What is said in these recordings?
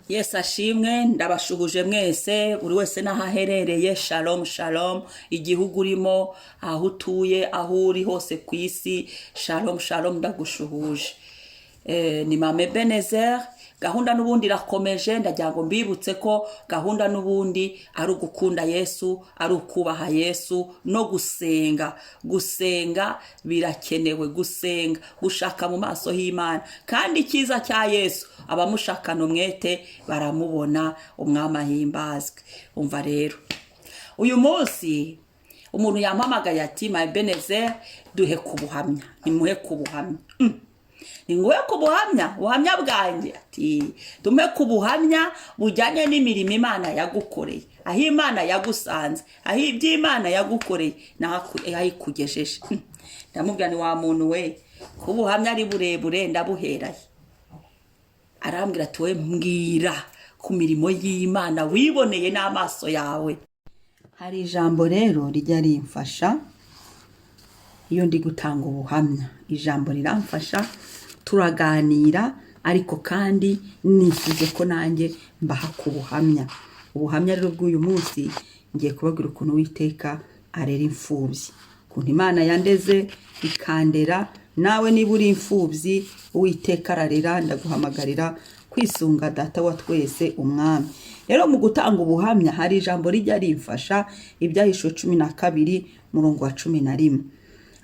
Yesu ashimwe. Ndabashuhuje mwese, buri wese n'aho aherereye. Shalom, shalom. Igihugu urimo, aho utuye, aho uri hose ku isi, shalom, shalom, ndagushuhuje. Ni Mame Benezer. Gahunda n'ubundi irakomeje. Ndagira ngo mbibutse ko gahunda n'ubundi ari ugukunda Yesu, ari ukubaha Yesu no gusenga. Gusenga birakenewe, gusenga, gushaka mu maso h'Imana. Kandi icyiza cya Yesu, abamushakana umwete baramubona. Umwami ahimbazwe. Umva rero, uyu munsi umuntu yampamagaye ati: "Mame Benezer, duhe ku buhamya." Nimuhe ku buhamya. Ni nguhe ku buhamya, buhamya bwanjye? Ati: "Duhe ku buhamya bujyanye n'imirimo Imana yagukoreye, aho Imana yagusanze, aho ibyo Imana yagukoreye n'aho ikugejeje." Ndamubwira ni wa muntu we, ko ubuhamya ari burebure, ndabuheraye? Arambwira ati: "We mbwira ku mirimo y'Imana wiboneye n'amaso yawe." Hari ijambo rero rijya rimfasha iyo ndi gutanga ubuhamya. Ijambo riramfasha, turaganira, ariko kandi nifuje ko nanjye mbaha ku buhamya. Ubuhamya rero bw'uyu munsi, ngiye kubabwira ukuntu Uwiteka arera imfubyi, ukuntu Imana yandeze ikandera. Nawe niba uri imfubyi, Uwiteka ararera. Ndaguhamagarira kwisunga Data wa twese, Umwami. Rero mu gutanga ubuhamya hari ijambo rijya rimfasha, Ibyahishuwe 12, murongo wa 11.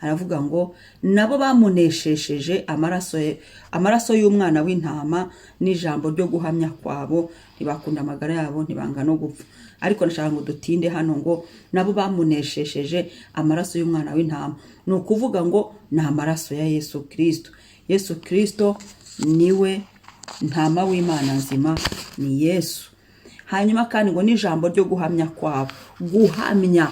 Aravuga ngo: "Nabo bamuneshesheje amaraso y'Umwana w'Intama n'ijambo ryo guhamya kwabo, ntibakunda amagara yabo, ntibanga no gupfa." Ariko ndashaka ngo dutinde hano ngo: "Nabo bamuneshesheje amaraso y'Umwana w'Intama." Ni ukuvuga ngo ni amaraso ya Yesu Kirisito. Yesu Kirisito niwe Ntama w'Imana nzima, ni Yesu. Hanyuma kandi ngo n'ijambo ryo guhamya kwabo. Guhamya,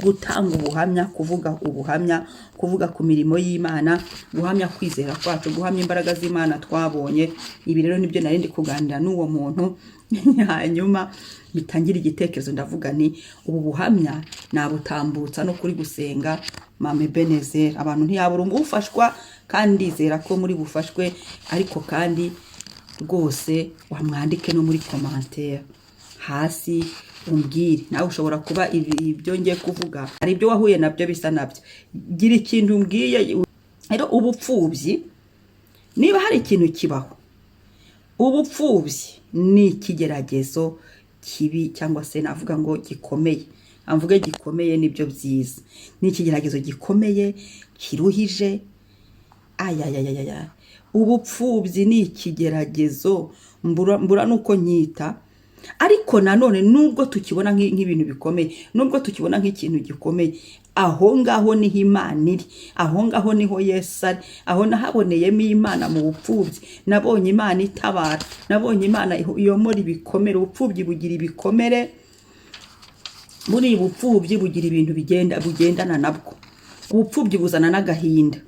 gutanga ubuhamya, kuvuga ubuhamya, kuvuga ku mirimo y'Imana, guhamya kwizera kwacu, guhamya imbaraga z'Imana twabonye. Ibi rero nibyo nari ndi kuganira n'uwo muntu, hanyuma bitangira igitekerezo. Ndavuga ni ubu buhamya nabutambutsa no kuri gusenga Mame Benezer. Abantu ntiyabura ufashwa, kandi ndizera ko muri bufashwe. Ariko kandi rwose wamwandike no muri commentaire hasi, umbwire. Nawe ushobora kuba ibyo ngiye kuvuga hari ibyo wahuye nabyo bisa nabyo. Gira ikintu umbwiye. Rero ubupfubyi, niba hari ikintu kibaho, ubupfubyi ni ikigeragezo kibi, cyangwa se navuga ngo gikomeye. Mvuge gikomeye, nibyo byiza. Ni ikigeragezo gikomeye, kiruhije. Ayayayaya, ubupfubyi ni ikigeragezo mbura nuko nyita. Ariko nanone nubwo tukibona nk'ibintu bikomeye, nubwo tukibona nk'ikintu gikomeye, aho ngaho niho Imana iri, aho ngaho niho Yesu ari. Aho nahaboneyemo Imana mu bupfubyi. Nabonye Imana itabara, nabonye Imana yomora ibikomere. Ubupfubyi bugira ibikomere. Muri bupfubyi bugira ibintu bigenda bugendana nabwo. Ubupfubyi buzana n'agahinda.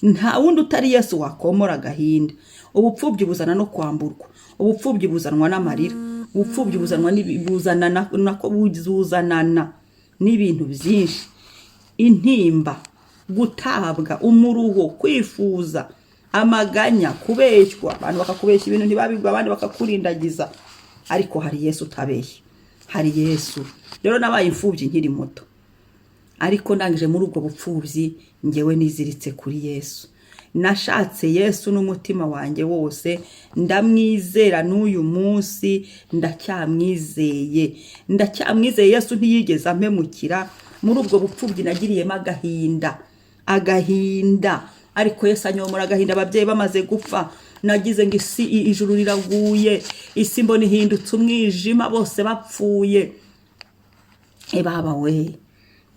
Nta wundi utari Yesu wakomora agahinda. Ubupfubyi buzana no kwamburwa. Ubupfubyi buzanwa n'amarira. Ubupfubyi buzanwa buzanana nako, buzanana n'ibintu byinshi: intimba, gutabwa, umuruho, kwifuza, amaganya, kubeshywa, abantu bakakubeshya ibintu ntibabigwe, abandi bakakurindagiza. Ariko hari Yesu utabeshya, hari Yesu. Rero nabaye imfubyi nkiri muto, ariko ndangije muri ubwo bupfubyi, ngewe niziritse kuri Yesu. Nashatse Yesu n'umutima wanjye wose, ndamwizera. N'uyu munsi ndacyamwizeye, ndacyamwizeye. Yesu ntiyigeze ampemukira. Muri ubwo bupfubyi nagiriyemo agahinda, agahinda, ariko Yesu anyomora agahinda. Ababyeyi bamaze gupfa, nagize ngo isi, ijuru riraguye, isi mbona ihindutse umwijima, bose bapfuye. Ebaba we,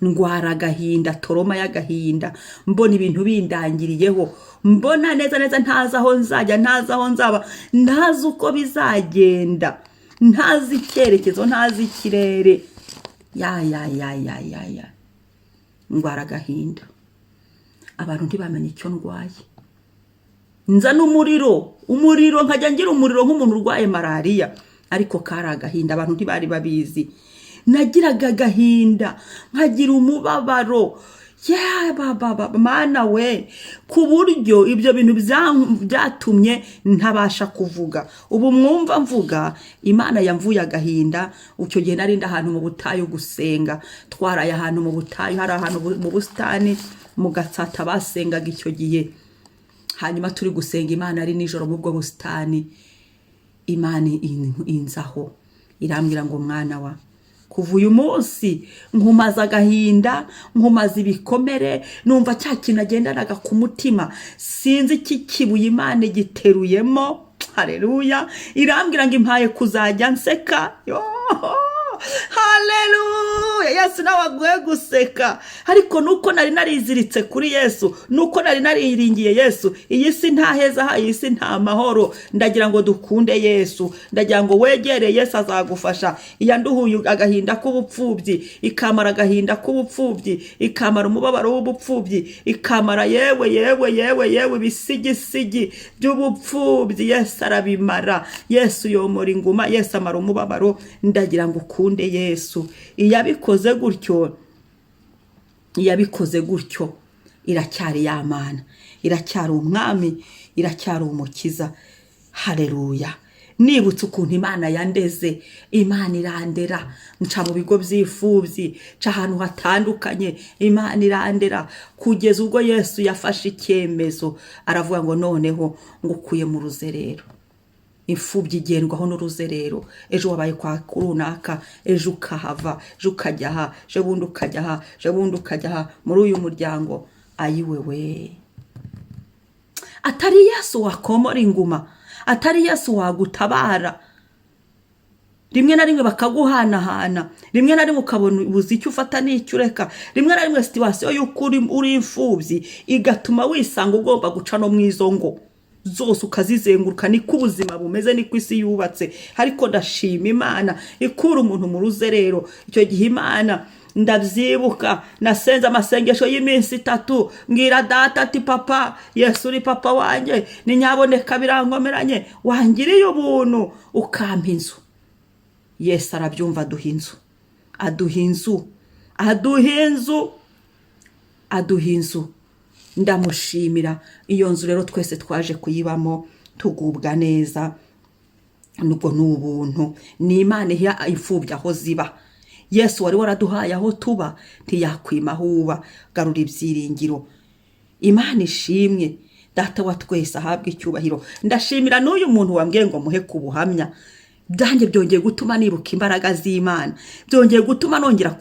ndwara agahinda, trauma y'agahinda, mbona ibintu bindangiriyeho, mbona neza neza ntazi aho nzajya, ntazi aho nzaba, ntazi uko bizagenda, ntazi icyerekezo, ntazi ikirere. Ya ya ya ya ya ya, ndwara agahinda, abantu ntibamenye icyo ndwaye. Nza n'umuriro, umuriro, nkajya ngira umuriro nk'umuntu urwaye malariya, ariko kari agahinda, abantu ntibari babizi. Nagiraga agahinda, nkagira umubabaro. Baba Mana we, ku buryo ibyo bintu byatumye ntabasha kuvuga. Ubu mwumva mvuga, Imana yamvuye agahinda. Icyo gihe nari ndi ahantu mu butayu gusenga, twaraye ahantu mu butayu, hari ahantu mu busitani mu Gatsata basengaga icyo gihe. Hanyuma turi gusenga Imana ari nijoro mu bwo busitani, Imana inzaho irambwira ngo: "Mwana wa, kuva uyu munsi nkumaze agahinda, nkumaze ibikomere." Numva cya kintu agendanaga ku mutima, sinzi iki kibuye, Imana igiteruyemo. Hareruya! Irambwira ngo impaye kuzajya nseka. Yo! Haleluya! Yesu nawe aguhe guseka. Ariko nuko nari nariziritse kuri Yesu, nuko nari nariringiye Yesu. Iyi si nta heza ha, iyi si nta mahoro. Ndagira ngo dukunde Yesu, ndagira ngo wegere Yesu, azagufasha. Iyanduhuye agahinda k'ubupfubyi, ikamara agahinda k'ubupfubyi, ikamara umubabaro w'ubupfubyi, ikamara yewe yewe yewe yewe ibisigisigi by'ubupfubyi, Yesu arabimara. Yesu yomora inguma, Yesu amara umubabaro. Ndagira ngo ukunde Yesu. Iyo abikoze gutyo, iyo abikoze gutyo, iracyari ya Mana, iracyari Umwami, iracyari Umukiza. Hareruya! Nibutse ukuntu Imana yandeze, Imana irandera, nca mu bigo by'imfubyi, nca ahantu hatandukanye, Imana irandera kugeza ubwo Yesu yafashe icyemezo aravuga ngo: "Noneho ngukuye mu ruzerero." Imfubyi igendwaho n'uruzerero. Ejo wabaye kwa runaka, ejo ukahava, ejo ukajya aha, ejo bundi ukajya aha, ejo bundi ukajya aha muri uyu muryango. Ayiwewe, atari Yesu wakomora inguma, atari Yesu wagutabara. Rimwe na rimwe bakaguhanahana, rimwe na rimwe ukabona ubuze icyo ufata n'icyo ureka, rimwe na rimwe situation y'uko uri imfubyi igatuma wisanga ugomba guca no mu izo ngo zose ukazizenguruka. Niko ubuzima bumeze, niko isi yubatse. Ariko ndashima Imana ikura umuntu mu ruzerero. Icyo gihe Imana, ndabyibuka, nasenze amasengesho y'iminsi 3, mbwira data ati: "Papa, Yesu uri papa wanjye, ni nyaboneka birankomeranye, wangiriye ubuntu ukampa inzu." Yesu arabyumva, aduha inzu, aduha inzu, aduha inzu, aduha inzu. Ndamushimira. Iyo nzu rero twese twaje kuyibamo tugubwa neza. Nubwo ni ubuntu, ni Imana iha imfubyi aho ziba. Yesu wari waraduhaye aho tuba ntiyakwima aho uba. Garura ibyiringiro. Imana ishimwe, Data wa twese ahabwe icyubahiro. Ndashimira n'uyu muntu wambwiye ngo muhe ku buhamya byanjye. Byongeye gutuma nibuka imbaraga z'Imana, byongeye gutuma nongera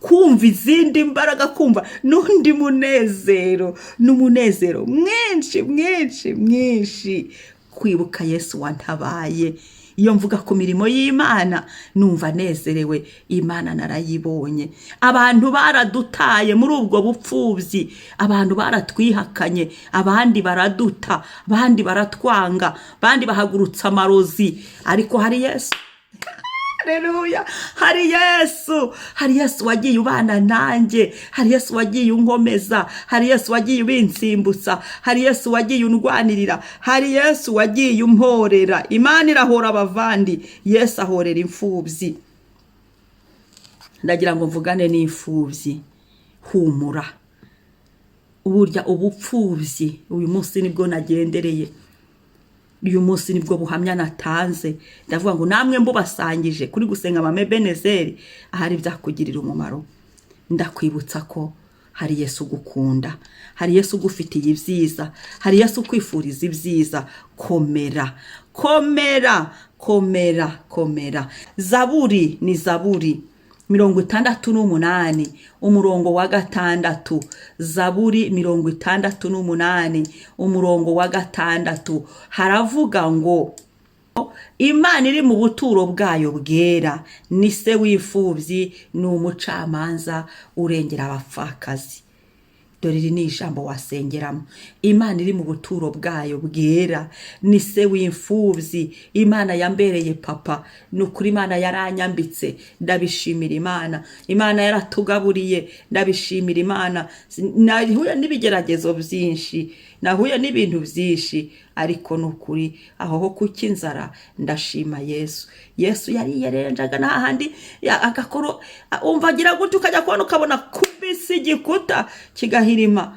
kumva izindi mbaraga, kumva n'undi munezero, n'umunezero mwinshi mwinshi mwinshi, kwibuka Yesu wantabaye. Iyo mvuga ku mirimo y'Imana numva nezerewe. Imana narayibonye. Abantu baradutaye muri ubwo bupfubyi, abantu baratwihakanye, abandi baraduta, abandi baratwanga, abandi bahagurutsa amarozi, ariko hari Yesu. Haleluya! Hari Yesu, hari Yesu wagiye ubana nanjye, hari Yesu wagiye unkomeza, hari Yesu wagiye ubinsimbutsa, hari Yesu wagiye undwanirira, hari Yesu wagiye umporera. Imana irahora, abavandi. Yesu ahorera imfubyi. Ndagira ngo mvugane n'imfubyi: humura. Burya ubupfubyi, uyu munsi nibwo nagendereye, uyu munsi nibwo buhamya natanze. Ndavuga ngo namwe mbubasangije kuri gusenga mame Benezeri, ahari byakugirira umumaro. Ndakwibutsa ko hari Yesu ugukunda, hari Yesu ugufitiye ibyiza, hari Yesu ukwifuriza ibyiza. Komera, komera, komera, komera. Zaburi, ni Zaburi 68 umurongo wa 6. Zaburi 68 umurongo wa 6 haravuga ngo: "Imana iri mu buturo bwayo bwera, ni se w'imfubyi, ni umucamanza urengera abapfakazi." Dore iri ni ijambo wasengeramo. Imana iri mu buturo bwayo bwera ni se w'imfubyi. Imana yambereye papa, ni ukuri. Imana yaranyambitse, ndabishimira Imana. Imana yaratugaburiye, ndabishimira Imana. Nahuye n'ibigeragezo byinshi. Nahuye n'ibintu byinshi, ariko ni ukuri aho ho kuki inzara, ndashima Yesu. Yesu yariyerenjaga n'ahandi agakoro, umva agira gutya, ukajya kubona ukabona kubise igikuta kigahirima,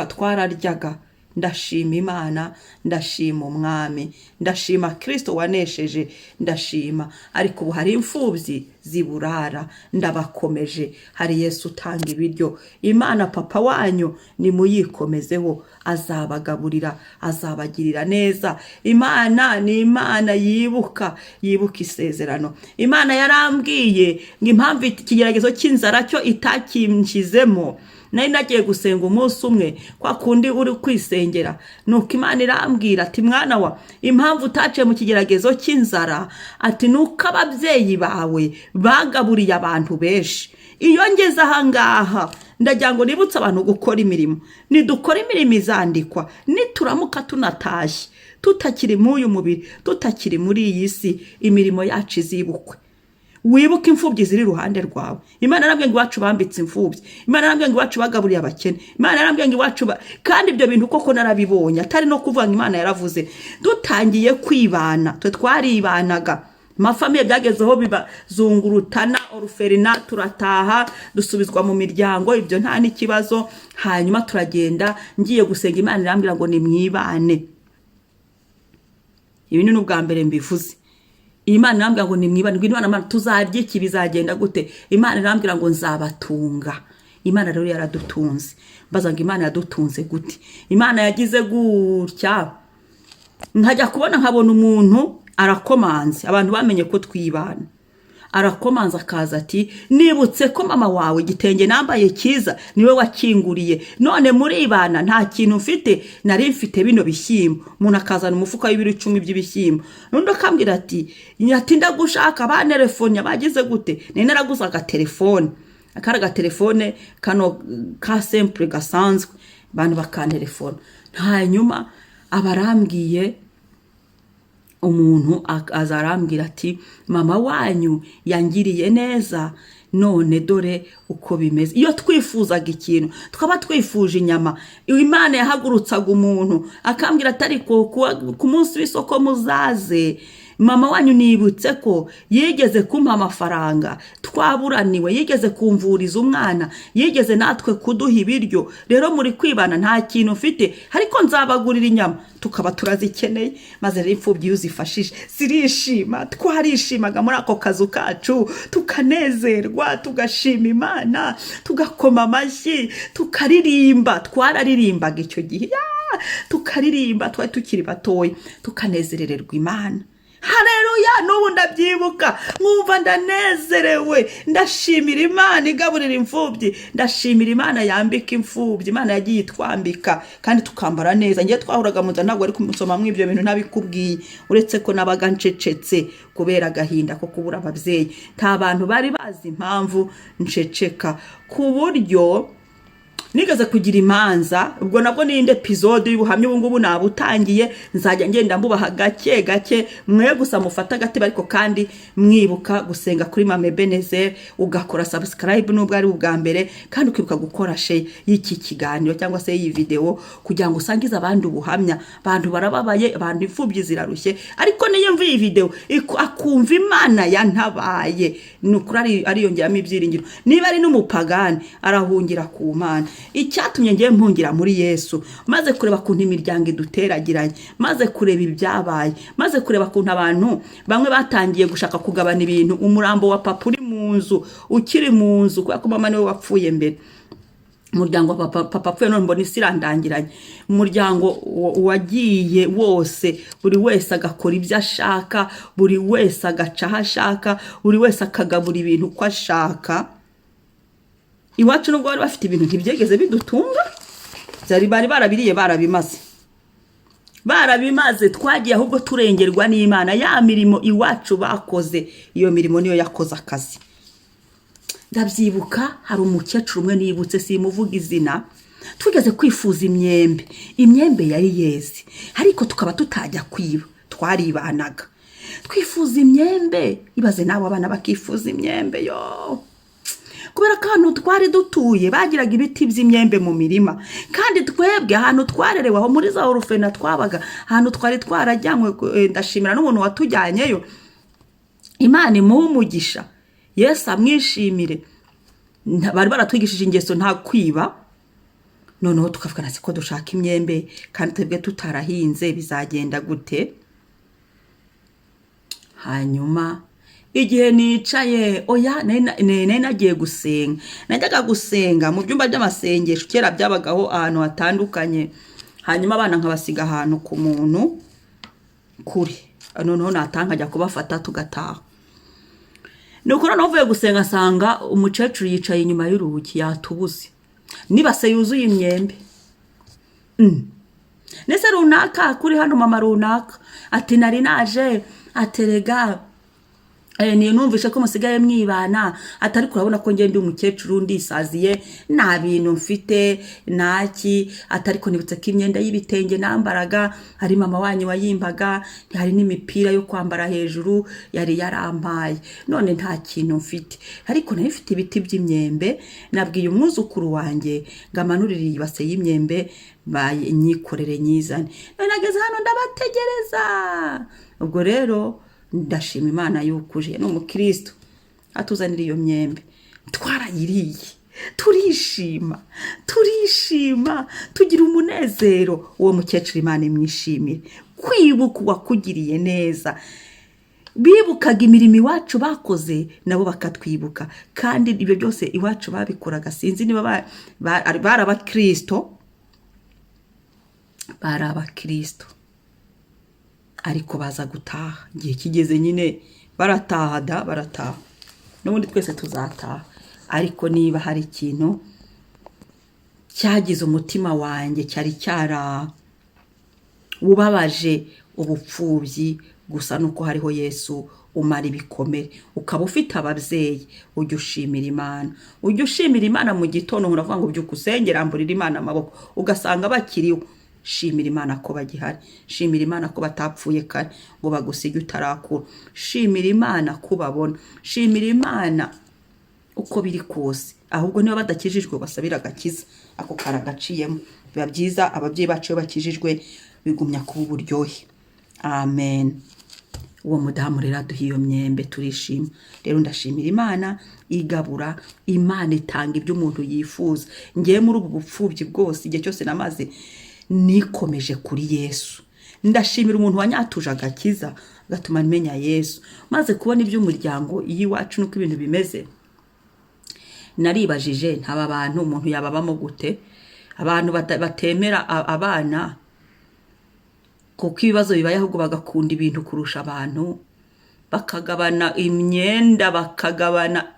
twararyaga. Ndashima Imana, ndashima Umwami, ndashima Kirisito wanesheje, ndashima. Ariko ubu hari imfubyi ziburara, ndabakomeje. Hari Yesu utanga ibiryo. Imana papa wanyu nimuyikomezeho, azabagaburira, azabagirira neza. Imana ni Imana yibuka, yibuka isezerano. Imana yarambwiye ngo impamvu ikigeragezo cy'inzara cyo itakinshyizemo, nari nagiye gusenga umunsi umwe, kwa kundi uri kwisengera, nuko Imana irambwira ati: "Mwana wa, impamvu utaciye mu kigeragezo cy'inzara," ati, "nuko ababyeyi bawe bagaburiye abantu benshi." Iyo ngeze ahangaha, ndagira ngo nibutse abantu gukora imirimo. Nidukora imirimo izandikwa, nituramuka tunatashye, tutakiri muri uyu mubiri, tutakiri muri iyi si, imirimo yacu izibukwe. Wibuke imfubyi ziri iruhande rwawe. Imana yarambwiye ngo iwacu bambitse imfubyi. Imana yarambwiye ngo iwacu bagaburiye abakene. Imana yarambwiye ngo iwacu kandi ibyo bintu koko narabibonye, atari no kuvuga ngo Imana yaravuze. Dutangiye kwibana, twe twaribanaga, amafamille byagezeho bibazungurutana, orphelinat, turataha, dusubizwa mu miryango, ibyo nta n'ikibazo. Hanyuma turagenda, ngiye gusenga, Imana irambwira ngo nimwibane. Ibi ni n'ubwa mbere mbivuze. Imana irambwira ngo nimwibane. Ngo Imana, Mana, tuzarya iki? Bizagenda gute? Imana irambwira ngo nzabatunga. Imana rero yaradutunze. Mbaza ngo Imana yadutunze gute? Imana yagize gutya, nkajya kubona nkabona umuntu arakomanze. Abantu bamenye ko twibana, arakomanza, akaza ati: "Nibutse ko mama wawe igitenge nambaye cyiza niwe wakinguriye, none muribana nta kintu mfite, nari mfite bino bishyimbo." Umuntu akazana umufuka w'ibiro 10 by'ibishyimbo. Undi akambwira ati: "Ndagushaka, bantelefone bagize gute?" Nari naraguze agatelefone, akari agatelefone kano ka simple gasanzwe, abantu bakantelefona. Hanyuma abarambwiye, umuntu aza arambwira ati: "Mama wanyu yangiriye neza, none dore uko bimeze." Iyo twifuzaga ikintu, twaba twifuje inyama, Imana yahagurutsaga umuntu akambwira ati: "Ariko ku munsi w'isoko muzaze, mama wanyu nibutse ko yigeze kumpa amafaranga twaburaniwe, yigeze kumvuriza umwana, yigeze natwe kuduha ibiryo. Rero muri kwibana nta kintu mfite, ariko nzabagurira inyama." Tukaba turazikeneye. Maze rero imfubyi iyo uzifashije zirishima. Twarishimaga muri ako kazu kacu, tukanezerwa, tugashima Imana, tugakoma amashyi, tukaririmba. Twararirimbaga icyo gihe, tukaririmba, twari tukiri batoya, tukanezerererwa Imana. Hareruya! N'ubu ndabyibuka nkumva ndanezerewe. Ndashimira Imana igaburira imfubyi, ndashimira Imana yambika imfubyi. Imana yagiye itwambika kandi tukambara neza. Ngiye twahuraga mu nzira, ntabwo ari kumusomamo ibyo bintu ntabikubwiye, uretse ko nabaga ncecetse kubera agahinda ko kubura ababyeyi. Nta bantu bari bazi impamvu nceceka, ku buryo nigeze kugira imanza. Ubwo nabwo n'indi episode y'ubuhamya. Ubu ngubu nabutangiye, nzajya ngenda mbubaha gake gake. Mwe gusa mufata agatebe, ariko kandi mwibuka gusenga kuri Mama Ebenezer, ugakora subscribe nubwo ari ubwa mbere, kandi ukibuka gukora share y'iki kiganiro cyangwa se y'iyi video, kugira ngo usangize abandi ubuhamya. Abantu barababaye, abantu imfubyi zirarushye, ariko niyo mva iyi video akumva Imana yantabaye, ni ukuri ariyongeramo ibyiringiro. Niba ari n'umupagani, arahungira ku Mana. Icyatumye ngiye mpungira muri Yesu, maze kureba ukuntu imiryango iduteragiranye, maze kureba ibyabaye, maze kureba ukuntu abantu bamwe batangiye gushaka kugabana ibintu, umurambo wa papa uri mu nzu, ukiri mu nzu, kubera ko mama niwe wapfuye mbere. Umuryango wa papa, papa apfuye, none mbona isi irandangiranye. Umuryango wagiye wose, buri wese agakora ibyo ashaka, buri wese agaca aho ashaka, buri wese akagabura ibintu uko ashaka. Iwacu nubwo bari bafite ibintu, ntibyegeze bidutunga, byari bari barabiriye, barabimaze, barabimaze. Twagiye ahubwo turengerwa n'Imana. Ya mirimo iwacu bakoze, iyo mirimo niyo yakoze akazi. Ndabyibuka, hari umukecuru umwe nibutse, simuvuga izina, tugeze kwifuza imyembe. Imyembe yari yeze, ariko tukaba tutajya kwiba, twaribanaga. Twifuza imyembe, ibaze nawe, abana bakifuza imyembe yo. Kubera ko ahantu twari dutuye bagiraga ibiti by'imyembe mu mirima, kandi twebwe ahantu twarerewe aho muri za orphelinat twabaga, ahantu twari twarajyanywe, ndashimira n'umuntu watujyanyeyo, Imana imuhe umugisha, Yesu amwishimire. Bari baratwigishije ingeso nta kwiba. Noneho tukavuga na ko dushaka imyembe kandi twebwe tutarahinze, bizagenda gute? Hanyuma igihe nicaye, oya, nari nagiye gusenga. Najyaga gusenga mu byumba by'amasengesho, kera byabagaho ahantu hatandukanye. Hanyuma abana nkabasiga ahantu ku muntu kure, noneho nataha nkajya kubafata tugataha. Nuko noneho uvuye gusenga asanga umukecuru yicaye inyuma y'urugi, yatubuze n'ibase yuzuye imyembe. Nese runaka kuri hano, mama runaka ati: "Nari naje aterega ni numvishe ko musigaye mwibana." Atari kurabona ko ngende umukecuru ndisaziye, nta bintu mfite ntaki. Atari ko nibutse ko imyenda y'ibitenge nambaraga hari mama wanyu wayimbaga, hari n'imipira yo kwambara hejuru yari yarampaye, none nta kintu mfite, ariko nari mfite ibiti by'imyembe. Nabwiye umwuzukuru wanjye ngo amanurire iyi base y'imyembe nyikorere nyizane, none nageze hano ndabategereza. Ubwo rero ndashima Imana yuko uje. Ni umukristo, atuzanira iyo myembe, twarayiriye, turishima, turishima, tugira umunezero. Uwo mukecuru Imana imwishimire. Kwibuka uwakugiriye neza. Bibukaga imirimo iwacu bakoze, nabo bakatwibuka. Kandi ibyo byose iwacu babikoraga, sinzi niba bari abakristo, bari abakristo, ariko baza gutaha igihe kigeze nyine, barataha da, barataha. N'ubundi twese tuzataha. Ariko niba hari ikintu cyagize umutima wanjye cyari cyarawubabaje, ubupfubyi gusa, nuko hariho Yesu umara ibikomere. Ukaba ufite ababyeyi, ujya ushimira Imana, ujya ushimira Imana mu gitondo. Uravuga ngo byuka usengera, ramburira Imana amaboko, ugasanga bakiriho. Shimira Imana ko bagihari, shimira Imana ko batapfuye kare ngo bagusige utarakura, shimira Imana ko ubabona, shimira Imana uko biri kose. Ahubwo niba badakijijwe, basabira agakiza, ako karagaciyemo. Biba byiza ababyeyi bacu iyo bakijijwe, bigumya kuba uburyohe. Amen. Uwo mudamu rero aduha iyo myembe, turishima. Rero ndashimira Imana igabura, Imana itanga ibyo umuntu yifuza. Ngewe muri ubu bupfubyi bwose, igihe cyose namaze, nikomeje kuri Yesu. Ndashimira umuntu wanyatuje agakiza, agatuma menya Yesu. Maze kubona iby'umuryango iwacu nuko ibintu bimeze, naribajije ntaba bantu umuntu yababamo gute, abantu batemera abana kuko ibibazo bibaye, ahubwo bagakunda ibintu kurusha abantu, bakagabana imyenda, bakagabana.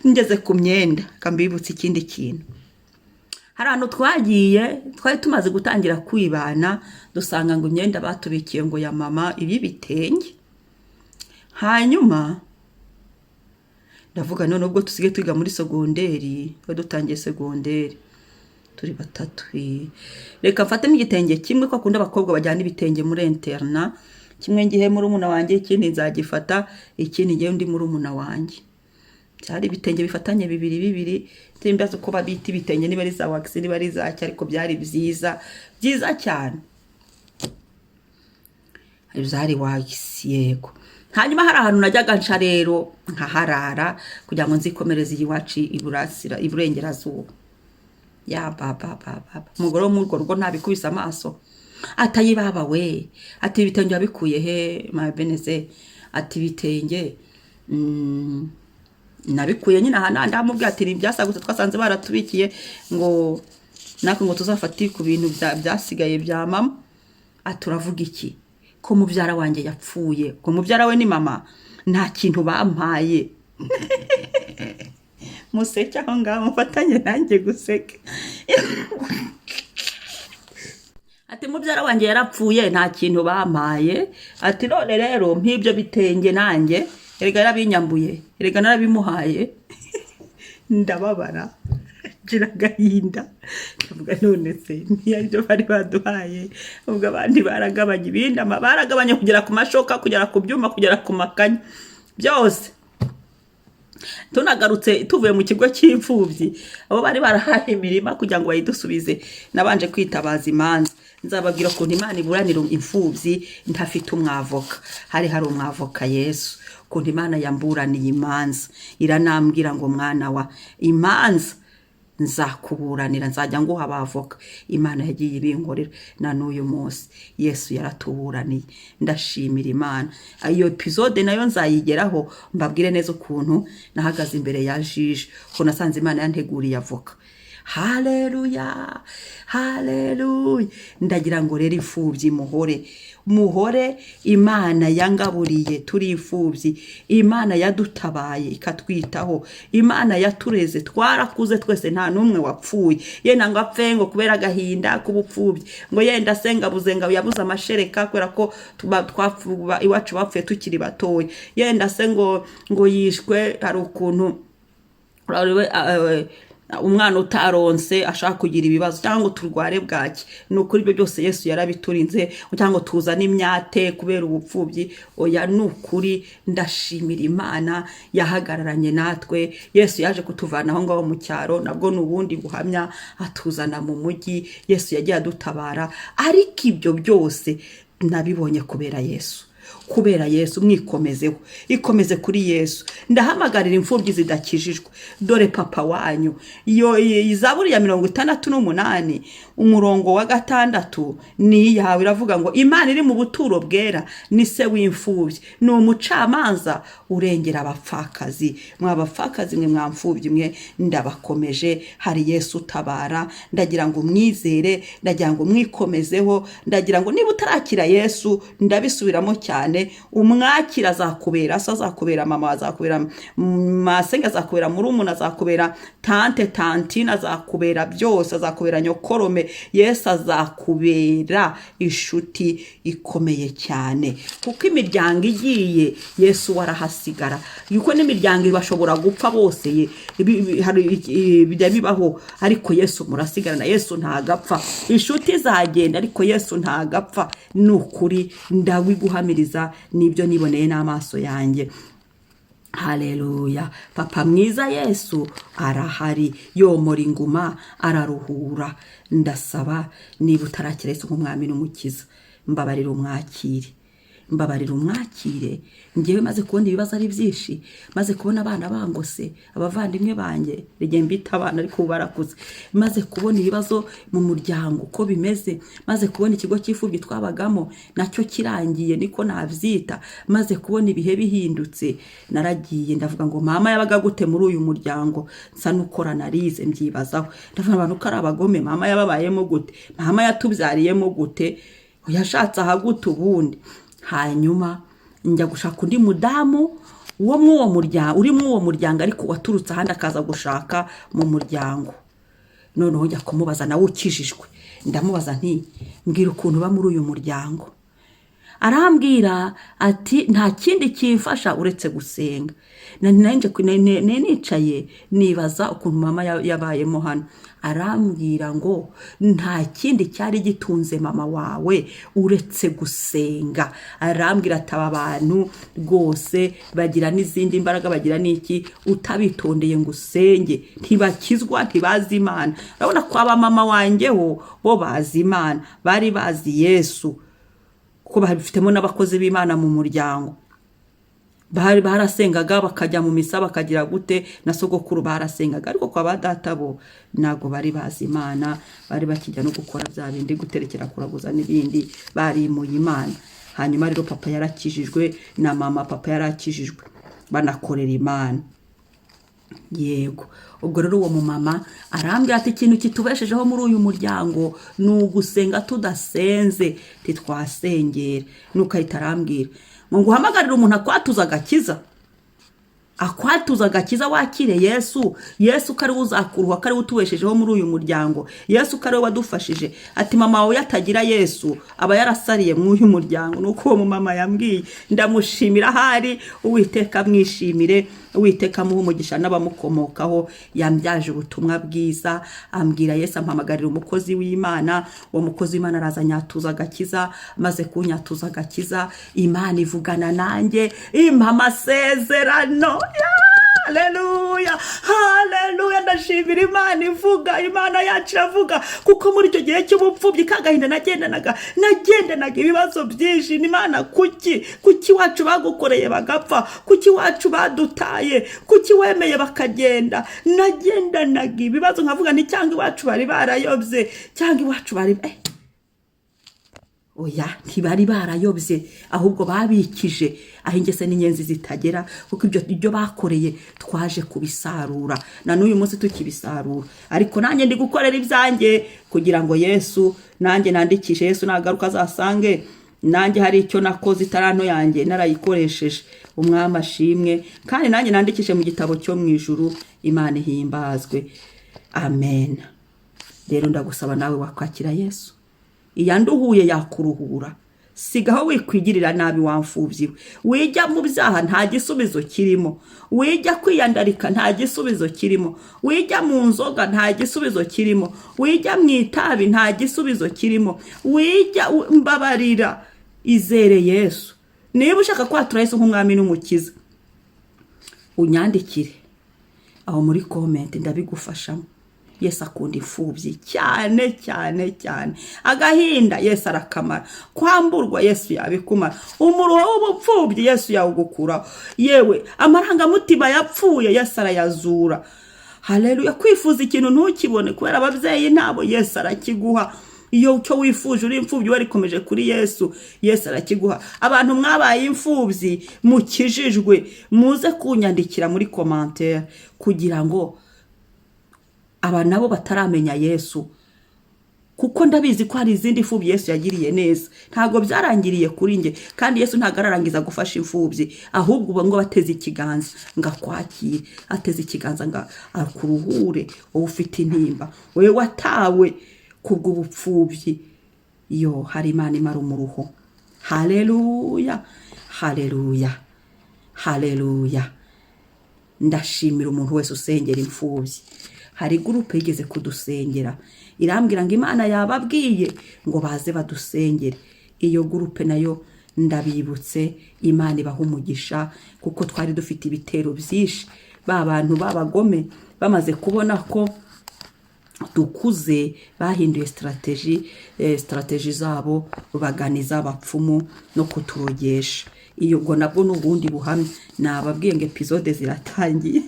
Ngeze ku myenda, mbibutse ikindi kintu. Hari ahantu twagiye, twari tumaze gutangira kwibana, dusanga ngo imyenda batubikiye ngo ya mama iby'ibitenge. Hanyuma ndavuga, none ubwo dusigaye twiga muri segonderi, twari dutangiye segonderi turi batatu, reka mfatemo igitenge kimwe, ko akunda abakobwa bajyana ibitenge muri internat, kimwe ngihe murumuna wanjye, ikindi nzagifata, ikindi ngewe undi murumuna wanjye. Byari ibitenge bifatanye bibiri bibiri, simbazi uko babita ibitenge, niba ari za wax, niba ari za ki, ariko byari byiza, byiza cyane, byari wax, yego. Hanyuma hari ahantu najyaga nca rero nkaharara kugira ngo nzikomereze iyi iwacu iburasira iburengerazuba. Ya baba baba, umugore wo muri urwo rugo ntabikubise amaso, atayibaba we, ati: "Ibitenge wabikuye he, ma beneze?" Ati: "Ibitenge nabikuye nyine aha." Ndamubwira ati: "Ibyasagutse twasanze baratubikiye ngo natwe ngo tuzafate ku bintu byasigaye bya mama." Ati: "Uravuga iki, ko mubyara wanjye yapfuye?" Ko mubyara we ni mama. "Nta kintu bampaye." Museke aho ngaho, mufatanye nanjye guseka. Ati: "Mubyara wanjye yarapfuye, nta kintu bampaye." Ati: "None rero nk'ibyo bitenge nanjye erega yarabinyambuye, erega narabimuhaye." Ndababara, ngira agahinda, ndavuga: "None se niyo bari baduhaye?" Ubwo abandi baragabanya ibindi, baragabanya kugera ku mashoka, kugera ku byuma, kugera ku makanya, byose. Tunagarutse tuvuye mu kigo cy'imfubyi, abo bari barahaye imirima kugira ngo bayidusubize, nabanje kwitabaza imanza. Nzababwira ukuntu Imana iburanira imfubyi ntafite umwavoka. Hari umwavoka Yesu. Ukuntu Imana yamburaniye imanza, iranambwira ngo: "Mwana wa, imanza nzakuburanira, nzajya nguha abavoka." Imana yagiye ibinkorera na n'uyu munsi. Yesu yaratuburaniye, ndashimira Imana. Iyo episode nayo nzayigeraho, mbabwire neza ukuntu nahagaze imbere ya juge, ukuntu nasanze Imana yanteguriye avoka. Haleluya, haleluya! Ndagira ngo rero imfubyi muhore, muhore. Imana yangaburiye turi imfubyi, Imana yadutabaye ikatwitaho, Imana yatureze, twarakuze twese, nta n'umwe wapfuye yenda ngo apfe ngo kubera agahinda k'ubupfubyi, ngo yenda se ngabuze ngo yabuze amashereka kubera ko iwacu bapfuye tukiri batoya, yenda se ngo yishwe. Hari ukuntu umwana utaronse ashaka kugira ibibazo, cyangwa ngo turware bwaki. Ni ukuri ibyo byose Yesu yarabiturinze, cyangwa ngo tuzane imyate kubera ubupfubyi. Oya, ni ukuri ndashimira Imana yahagararanye natwe. Yesu yaje kutuvana aho ngaho mu cyaro, nabwo ni ubundi buhamya, atuzana mu mujyi. Yesu yagiye adutabara, ariko ibyo byose nabibonye kubera Yesu, kubera Yesu. Mwikomezeho, ikomeze kuri Yesu. Ndahamagarira imfubyi zidakijijwe, dore papa wanyu. Iyo Zaburi ya 68 umurongo wa 6 ni iyawe, iravuga ngo: "Imana iri mu buturo bwera ni se w'imfubyi, ni umucamanza urengera abapfakazi." Mwa bapfakazi mwe, mwa mfubyi mwe, ndabakomeje, hari Yesu utabara. Ndagira ngo mwizere, ndagira ngo mwikomezeho, ndagira ngo niba utarakira Yesu, ndabisubiramo cyane, umwakira, azakubera se, azakubera mama, azakubera masenge, azakubera murumuna, azakubera tante, tantine, azakubera byose, azakubera nyokorome. Yesu azakubera inshuti ikomeye cyane, kuko imiryango igiye, Yesu warahasigara, kuko n'imiryango bashobora gupfa bose, bijya bibaho, ariko Yesu murasigarana. Yesu ntagapfa. Inshuti zagenda, ariko Yesu ntagapfa. Ni ukuri ndabiguhamiriza, nibyo niboneye n'amaso yanjye. Haleluya! Papa mwiza Yesu arahari, yomora inguma, araruhura. Ndasaba, niba utarakira Yesu nk'umwami n'umukiza, mbabarira umwakire, mbabarira umwakire. Ngewe maze kubona ibibazo ari byinshi, maze kubona abana bangose, abavandimwe banjye, rigiye mbita abana ariko ubu barakuze, maze kubona ibibazo mu muryango uko bimeze, maze kubona ikigo cy'imfubyi twabagamo nacyo kirangiye, niko nabyita, maze kubona ibihe bihindutse, naragiye ndavuga ngo: "Mama yabaga gute muri uyu muryango?" Nsa n'ukora narize mbyibazaho, ndavuga: "Abantu ko ari abagome, mama yababayemo gute? Mama yatubyariyemo gute? Yashatse ahagute ubundi?" Hanyuma njya gushaka undi mudamu wo muri uwo muryango, uri muri uwo muryango ariko waturutse ahandi akaza gushaka mu muryango. Noneho njya kumubaza, nawe ukijijwe, ndamubaza nti: "Mbwira ukuntu uba muri uyu muryango." Arambwira ati: "Nta kindi kimfasha uretse gusenga." Nicaye nibaza ukuntu mama yabayemo hano. Arambwira ngo: "Nta kindi cyari gitunze mama wawe uretse gusenga." Arambwira ati: "Aba bantu rwose bagira n'izindi mbaraga, bagira n'iki, utabitondeye ngo usenge ntibakizwa, ntibazi Imana." Urabona ko aba mama wanjye bo bazi Imana, bari bazi Yesu, kuko babifitemo n'abakozi b'Imana mu muryango. Bari barasengaga, bakajya mu misa, bakagira gute, na sogokuru barasengaga. Ariko kwa ba data bo ntabwo bari bazi Imana, bari bakijya no gukora bya bindi, guterekera, kuraguza n'ibindi, barimuye Imana. Hanyuma rero papa yarakijijwe na mama, papa yarakijijwe, banakorera Imana. Yego, ubwo rero uwo mumama arambwira ati: "Ikintu kitubeshejeho muri uyu muryango ni ugusenga, tudasenze ntitwasengera." Nuko ahita arambwira ngo: "Nguhamagarire umuntu akwatuza agakiza, akwatuza agakiza, wakire Yesu. Yesu ko ari we uzakuruha, ko ari we utubeshejeho muri uyu muryango, Yesu ko ari we wadufashije." Ati: "Mama wawe yatagira Yesu aba yarasariye muri uyu muryango." Nuko uwo mumama yambwiye, ndamushimira. Ahari Uwiteka amwishimire, Uwiteka amuha umugisha n'abamukomokaho. Yambyaje ubutumwa bwiza, ambwira Yesu, ampamagarira umukozi w'Imana. Uwo mukozi w'Imana araza anyatuza agakiza. Maze kunyatuza agakiza, Imana ivugana nanjye, impa amasezerano. Haleluya, haleluya! Ndashimira Imana ivuga. Imana yacu iravuga, kuko muri icyo gihe cy'ubupfubyi, kagahinda nagendanaga ibibazo byinshi. Ni Imana, kuki iwacu bagukoreye bagapfa? Kuki iwacu badutaye? Kuki wemeye bakagenda? Nagendanaga ibibazo, nkavuga ni cyangwa iwacu bari barayobye, cyangwa iwacu bari oya, ntibari barayobye, ahubwo babikije aho ingese n'inyenzi zitagera, kuko ibyo bakoreye twaje kubisarura, na n'uyu munsi tukibisarura. Ariko nanjye ndi gukorera ibyanjye kugira ngo Yesu, nanjye nandikishe, Yesu nagaruka azasange nanjye hari icyo nakoze, itaranto yanjye narayikoresheje. Umwami ashimwe. Kandi nanjye nandikishe mu gitabo cyo mu ijuru. Imana ihimbazwe, amen. Rero ndagusaba, nawe wakwakira Yesu. Iyanduhuye yakuruhura. Sigaho wikwigirira nabi, wamfubyi we. Wijya mu byaha, nta gisubizo kirimo. Wijya kwiyandarika, nta gisubizo kirimo. Wijya mu nzoga, nta gisubizo kirimo. Wijya mu itabi, nta gisubizo kirimo. Wijya, mbabarira, izere Yesu. Niba ushaka kwatura Yesu nk'umwami n'umukiza, unyandikire aho muri comment, ndabigufashamo. Yesu akunda imfubyi cyane cyane cyane. Agahinda Yesu arakamara, kwamburwa Yesu yabikumara, umuruho w'ubupfubyi Yesu yawugukuraho, yewe amarangamutima yapfuye Yesu arayazura. Haleluya! Kwifuza ikintu ntukibone kubera ababyeyi ntabo, Yesu arakiguha. Iyo cyo wifuje uri imfubyi warikomeje kuri Yesu, Yesu arakiguha. Abantu mwabaye imfubyi mukijijwe, muze kunyandikira muri commentaire, kugira ngo aba nabo bataramenya Yesu, kuko ndabizi ko hari izindi mfubyi Yesu yagiriye neza. Ntabwo byarangiriye kuri njye, kandi Yesu ntabwo ararangiza gufasha imfubyi. Ahubwo ubu ngo bateze ikiganza ngo akwakire, ateze ikiganza ngo akuruhure, wowe ufite intimba, wowe watawe kubw'ubupfubyi. Yo, hari Imana imara umuruho. Haleluya, haleluya, haleluya! Ndashimira umuntu wese usengera imfubyi. Hari groupe yigeze kudusengera, irambwira ngo Imana yababwiye ngo baze badusengere. Iyo groupe nayo ndabibutse, Imana ibaha umugisha, kuko twari dufite ibitero byinshi. Ba bantu b'abagome bamaze kubona ko dukuze, bahinduye stratégie zabo, bagana iz'abapfumu no kuturogesha. Iyo ubwo nabwo ni ubundi buhamya. Nababwiye ngo épisode ziratangiye,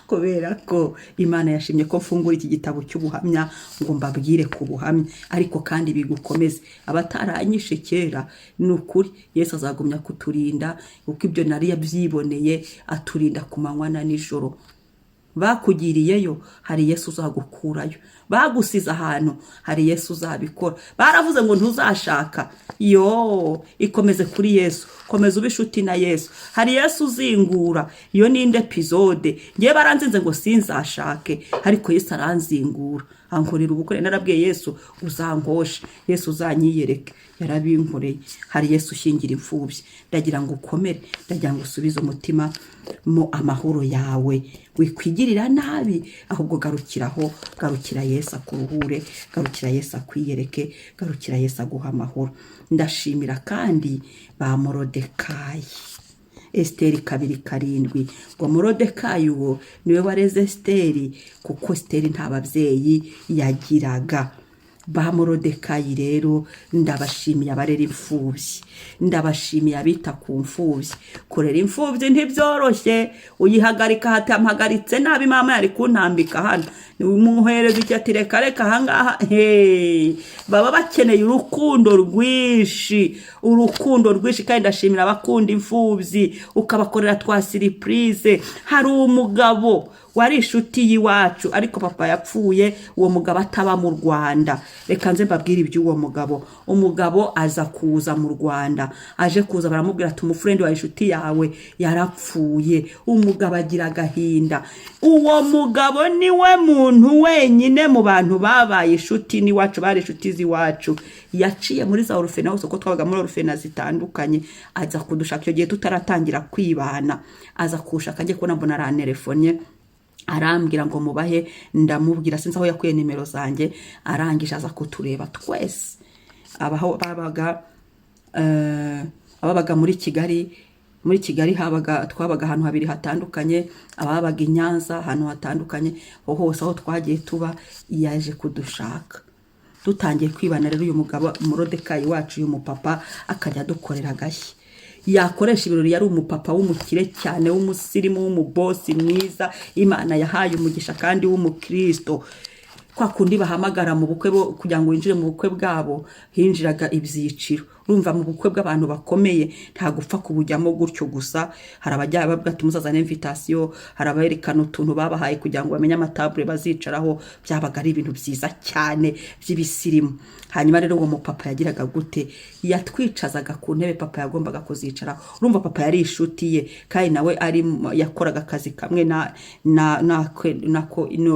kubera ko Imana yashimye ko mfungura iki gitabo cy'ubuhamya ngo mbabwire ku buhamya, ariko kandi bigukomeze. Abataranyishe kera, ni ukuri Yesu azagumya kuturinda, kuko ibyo nari yabyiboneye, aturinda ku manywa na nijoro. Bakugiriyeyo, hari Yesu uzagukurayo. Bagusize ahantu, hari Yesu uzabikora. Baravuze ngo ntuzashaka, yo ikomeze kuri Yesu, komeza ube inshuti na Yesu, hari Yesu uzingura. Iyo ni indi épisode. Ngewe baranzinze ngo sinzashake, ariko Yesu aranzingura, ankorera ubukwe. Narabwiye Yesu: "Uzankoshe Yesu, uzanyiyereke." Yarabinkoreye. Hari Yesu ushyingira imfubyi. Ndagira ngo ukomere, ndagira ngo usubize umutima mu amahoro yawe. Wikwigirira nabi, ahubwo garukiraho, garukira Yesu akuruhure, garukira Yesu akwiyereke, garukira Yesu aguha amahoro. Ndashimira kandi ba Morodekayi. Esiteri 2:7 ngo Morodekayi uwo niwe wareze Esiteri, kuko Esiteri nta babyeyi yagiraga. Ba Morodekayi rero ndabashimiye, abarera imfubyi ndabashimiye, abita ku mfubyi. Kurera imfubyi ntibyoroshye. Uyihagarika hati ampagaritse nabi, mama yari kuntambika hano, muhereza icyo ati: "Reka reka ahangaha." Hey, baba bakeneye urukundo rwinshi, urukundo rwinshi. Kandi ndashimira abakunda imfubyi, ukabakorera twa surprise. Hari umugabo wari inshuti y'iwacu, ariko papa yapfuye uwo mugabo ataba mu Rwanda. Reka nze mbabwire iby'uwo mugabo. Umugabo aza kuza mu Rwanda. Aje kuza, baramubwira ati: "Umufriend wawe, inshuti yawe yarapfuye." Umugabo agira agahinda. Uwo mugabo niwe muntu wenyine mu bantu babaye inshuti n'iwacu, bari inshuti z'iwacu, yaciye muri za orphelinat hose, kuko twabaga muri orphelinat zitandukanye, aza kudushaka. Icyo gihe tutaratangira kwibana, aza kuwushaka. Njye kubona mbona aranterefonye, arambwira ngo mubahe. Ndamubwira, sinzi aho yakuye nimero zanjye. Arangije aza kutureba twese, abaho babaga, ababaga muri Kigali. Muri Kigali habaga, twabaga ahantu habiri hatandukanye, ababaga i Nyanza ahantu hatandukanye, aho hose aho twagiye tuba yaje kudushaka. Dutangiye kwibana rero, uyu mugabo Morodekayi wacu, uyu mupapa akajya adukorera agashyi, yakoresha ibirori. Yari umupapa w'umukire cyane, w'umusirimu, w'umubosi mwiza Imana yahaye umugisha kandi w'umukristo. Kwa kundi bahamagara mu bukwe bo kugira ngo winjire mu bukwe bwabo, hinjiraga ibyiciro. Urumva mu bukwe bw'abantu bakomeye nta gupfa kubujyamo gutyo gusa. Hari abajya bavuga ati: "Muzazane invitation." Hari aberekana utuntu babahaye kugira ngo bamenye amatabure bazicaraho. Byabaga ari ibintu byiza cyane by'ibisirimu. Hanyuma rero uwo mupapa yagiraga gute? Yatwicazaga ku ntebe papa yagombaga kuzicaraho. Urumva papa yari inshuti ye, kandi nawe ari yakoraga akazi kamwe na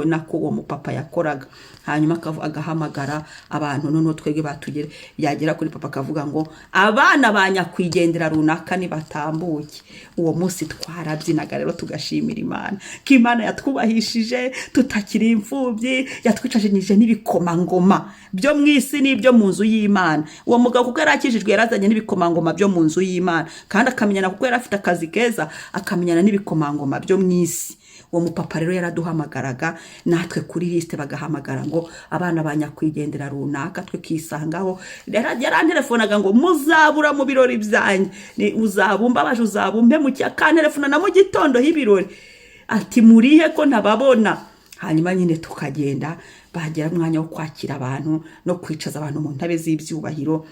nako uwo mupapa yakoraga. Hanyuma agahamagara abantu, noneho twebwe batugere, yagera kuri papa akavuga ngo: "Abana ba nyakwigendera runaka nibatambuke." Uwo munsi twarabyinaga rero, tugashimira Imana ko Imana yatwubahishije, tutakiri imfubyi, yatwicajije n'ibikomangoma byo mu isi n'ibyo mu nzu y'Imana. Uwo mugabo kuko yari akijijwe, yarazanye n'ibikomangoma byo mu nzu y'Imana, kandi akamenyana, kuko yari afite akazi keza, akamenyana n'ibikomangoma byo mu isi. Uwo mupapa rero yaraduhamagaraga, natwe kuri lisite bagahamagara ngo: "Abana ba nyakwigendera runaka." Twikisangaho. Yaranterefonaga ngo: "Muzabura mu birori byanjye, uzaba umbabaje, uzaba umpemukiye." Akanterefona na mu gitondo h'ibirori ati: "Murihe ko ntababona?" Hanyuma nyine tukagenda, bagera umwanya wo kwakira abantu no kwicaza abantu mu ntebe z'ibyubahiro,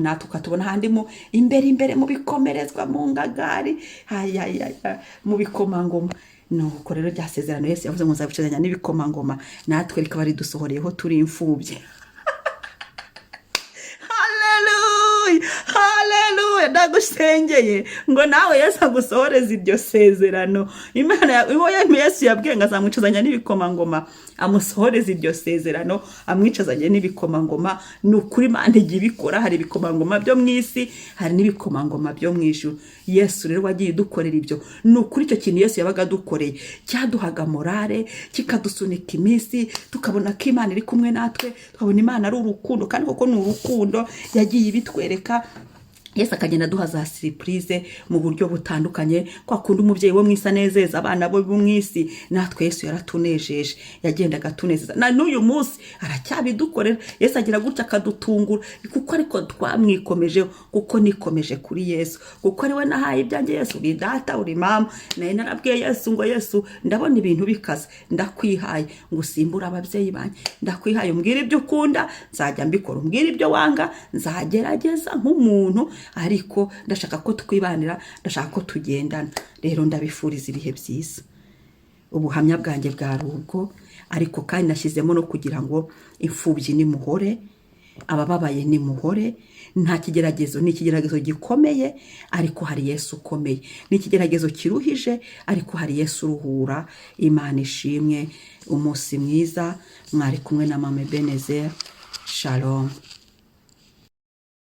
natwe ukatubona ahandi mu imbere imbere, mu bikomerezwa, mu ngagari, mu bikomangoma. Nuko rero rya sezerano Yesu yavuze ngo nzabicazanya n'ibikomangoma, natwe rikaba ridusohoreyeho turi imfubyi. Haleluya, haleluya! Ndagusengeye ngo nawe Yesu agusohoreze iryo sezerano. Imana uwo Yesu yabwiye ngo azamwicazanya n'ibikomangoma, amusohoreze iryo sezerano, amwicazanye n'ibikomangoma. Ni ukuri Imana ijya ibikora. Hari ibikomangoma byo mu isi, hari n'ibikomangoma byo mu ijuru. Yesu rero wagiye udukorera ibyo, ni ukuri icyo kintu Yesu yabaga adukoreye cyaduhaga morale, kikadusunika iminsi, tukabona ko Imana iri kumwe natwe, tukabona Imana ari urukundo, kandi koko ni urukundo. Yagiye ibitwereka. Yesu akagenda aduha za surprise mu buryo butandukanye. Kwa kundi umubyeyi wo mu isi anezeza abana bo mu isi, natwe Yesu yaratunejeje, yagendaga atunezeza. Na n'uyu munsi aracyabidukorera. Yesu agira gutya akadutungura, kuko ariko twamwikomejeho, kuko nikomeje kuri Yesu, kuko ari we nahaye ibyanjye. Yesu uri data, uri mama. Nari narabwiye Yesu ngo: "Yesu, ndabona ibintu bikaze, ndakwihaye ngo usimbure ababyeyi banjye. Ndakwihaye, umbwire ibyo ukunda nzajya mbikora, umbwire ibyo wanga nzagerageza nk'umuntu, ariko ndashaka ko twibanira, ndashaka ko tugendana." Rero ndabifuriza ibihe byiza. Ubuhamya bwanjye bwari ubwo, ariko kandi nashyizemo no kugira ngo imfubyi nimuhore, abababaye nimuhore. Nta kigeragezo, ni ikigeragezo gikomeye, ariko hari Yesu ukomeye. Ni ikigeragezo kiruhije, ariko hari Yesu uruhura. Imana ishimwe. Umunsi mwiza. Mwari kumwe na Mama Ebenezer. Shalom.